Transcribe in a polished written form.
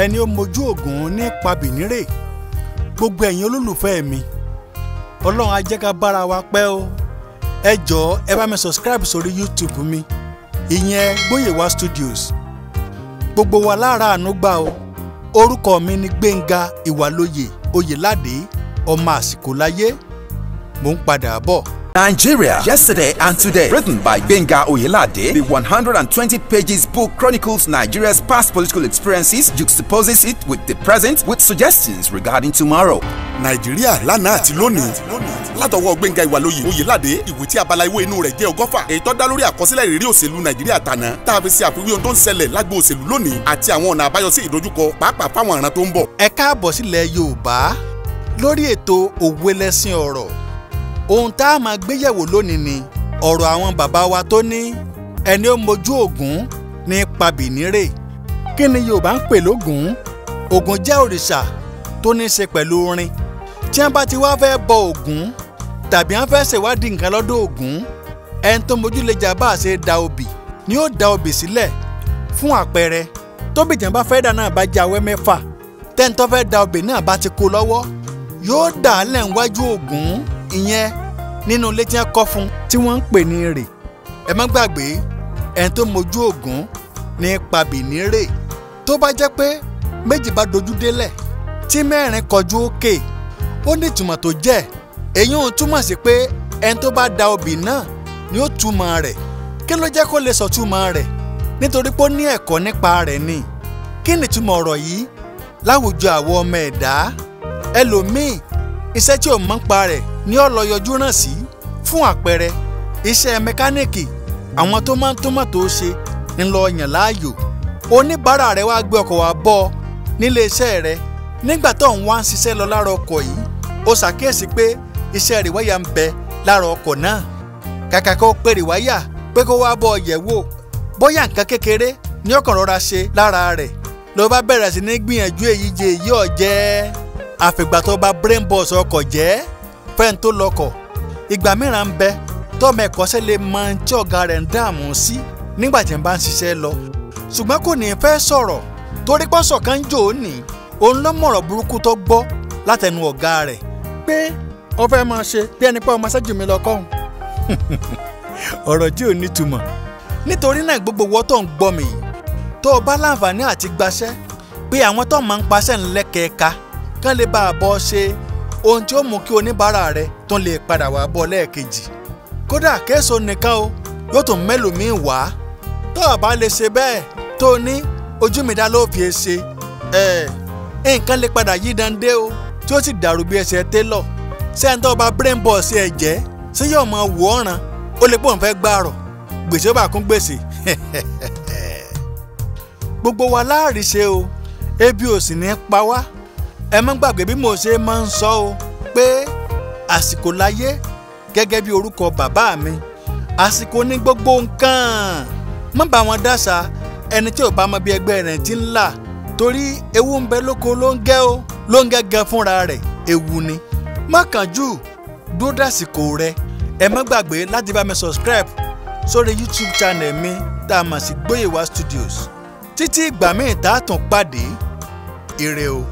Ẹni ó mojú Ògún ní pabìnírè. Gbogbo ẹ̀yin olólùfẹ́ mi, Ọlọ́run á jẹ́ ká bára wa pẹ́ o. Ẹ jọ̀ọ́, ẹ bá mi subscribe sórí YouTube mi, ìyẹn Gbóyèwá Studios. Gbogbo wa lára àánú gbà o. Orúkọ mi ni Gbénga Ìwàlóye Oyèládé, ọmọ àsìkò láyé. Mò ń padà bọ̀. Nigeria, Yesterday and Today, written by Gbenga Oyelade, the 120 pages book chronicles Nigeria's past political experiences, juxtaposes it with the present, with suggestions regarding tomorrow. Nàìjíríà lánàá àti lónìí, látọwọ́ Gbẹ́ngà Ìwàlóyè Oyèládé, ìwé tí abala ìwé inú rẹ̀ jẹ́ 120, èyí tó dá lórí àkọsílẹ̀ ìrírí òṣèlú Nàìjíríà tàná, tá a fi ṣe àfiwé ohun tó ń ṣẹlẹ̀ lágbo òṣèlú lónìí àti àwọn ọ̀nà àbáyọ sí ìdojúkọ, pàápàá fáwọn ìran tó ń bọ̀. Ẹ káàbọ̀ sílẹ̀ Yorùbá lórí ètò Òwe Lẹṣin Ọ̀rọ̀. Ohun tá a máa gbéyẹ̀wò lónìí ni ọ̀rọ̀ àwọn bàbá wa tó ní ẹni ó mojú Ògún ní pabìnírè. Kí ni Yorùbá ń pè lógún? Ògún jẹ́ òrìṣà tó ní í ṣe pẹ̀lú orin. Tí wọ́n bá ti wá fẹ́ bọ Ògún tàbí wọ́n fẹ́ ṣèwádìí nǹkan lọ́dọ̀ Ògún, ẹni tó mojú lè jà bá a ṣe da obì ni ó da obì sílẹ̀. Fún àpẹẹrẹ, tóbì tí wọ́n bá fẹ́ dà náà bá jẹ́ awẹ́ 6, tẹ́ni tó fẹ́ da obì náà bá ti kó lọ́wọ́, yóò dà á lẹ̀ níwájú Ògún, ìyẹn nínú ilé tí wọ́n kọ́ fún tí wọ́n ń pè ní rè. Ẹ má gbàgbé, ẹni tó mojú Ògún ní pabìnírè. Tó bá jẹ́ pé 2 bá dojú délẹ̀ tí 4 kọjú òkè, ó ní ìtumọ̀ tó jẹ́. Èyí ò túmọ̀ sí pé ẹni tó bá da obì náà ni ó túmọ̀ rẹ̀. Kí ló jẹ́ kó lè sọ túmọ̀ rẹ̀? Nítorí pé ó ní ẹ̀kọ́ nípa rẹ̀ ni. Kí ni ìtumọ̀ ọ̀rọ̀ yìí láwùjọ àwọn ọmọ ẹ̀dá? Ẹlòmíì, iṣẹ́ tí ò mọ̀ nípa rẹ̀ ni ó lọ yọjú ràn sí. Fún àpẹẹrẹ, iṣẹ́ mẹkáníìkì, àwọn tó máa ń tó mọ́tò ṣe ń lọ yàn láàyò. Oníbàárà rẹ̀ wá gbé ọkọ̀ wá bọ́ nílé iṣẹ́ rẹ̀. Nígbà tó ń wá ń ṣiṣẹ́ lọ lára ọkọ̀ yìí, ó ṣàkíyèsí pé iṣẹ́ rìwáyà ń bẹ lára ọkọ̀ náà. Kàkà kó pe rìwáyà pé kó wá bọ́ yẹ̀ wò, bóyá nǹkan kékeré ní ọkàn rọra ṣe lára rẹ̀, ló bá bẹ̀rẹ̀ sí ní gbìyànjú èyí jẹ èyí ọ̀jẹ́. Àfìgbà tó bá brain box ọkọ̀ jẹ́ fẹ́ni tó lọkọ̀. Ìgbà mìíràn ń bẹ tọ́mọ ẹ̀kọ́ṣẹ́ lè mọ tí ọ̀gá rẹ̀ ń dààmú sí nígbà tí ń bá ń ṣiṣẹ́ lọ, ṣùgbọ́n kò ní fẹ́ sọ̀rọ̀ torí pọ́sọ̀ kan ń jò ó ní òun ló mọ̀rọ̀ burúkú tó gbọ́ látẹnu ọ̀gá rẹ̀ pé ó fẹ́ máa ṣe bí ẹni pé ọmọ ṣẹ́jú mi lọ kọ́hún. Ọ̀rọ̀ tí ò nítumọ̀. Nítorí náà, gbogbo wọ́n tó ń gbọ́ mi yìí, tó o bá láǹfààní àti gbaṣẹ́, pé àwọn tó máa ń paṣẹ́ ńlẹ́kẹ̀ẹ́ka kán lè bá a bọ́ ṣe ohun tí ó mú kí oníbàárà rẹ tó lè padà wá bọ́ lẹ́ẹ̀kejì. Kódà késo nìkan o, yóò tún mẹ́lòmíì wá. Tó o bá lè ṣe bẹ́ẹ̀, tó o ní ojú mi dá ló fi ṣe ẹ̀, nǹkan lè padà yí dande o, tí ó sì dàrú bí ẹsẹ̀ télọ̀. Sẹ́ńtọ́ bá brain box ẹ̀ jẹ́, ṣé yóò mọ wò ọ̀ràn? Ó lè pọ̀ ń fẹ́ gbàrọ̀, gbèsè ó bá kún gbèsè. Gbogbo wa láàrí ṣe o, ebi ò sì ní pa wá. Ẹ má gbàgbé bí mo ṣe máa ń sọ o pé àsìkò láyé, gẹ́gẹ́ bí orúkọ bàbá mi, àsìkò ní gbogbo nǹkan. Má bá wọn dáṣà ẹni tí ò bá mọ bí ẹgbẹ́ rẹ̀ ti ń là, torí ewu ń bẹ lóko ló ń gẹ́ o, ló ń gẹ́gẹ́ fúnra rẹ̀, ewu ni. Má kánjú, dúró dàsìkò rẹ. Ẹ má gbàgbé láti bá mi subscribe sórí YouTube channel mi tá a mọ̀ sí Gbóyèwá Studios. Títí ìgbà míì tá a tún pàdé, ire o.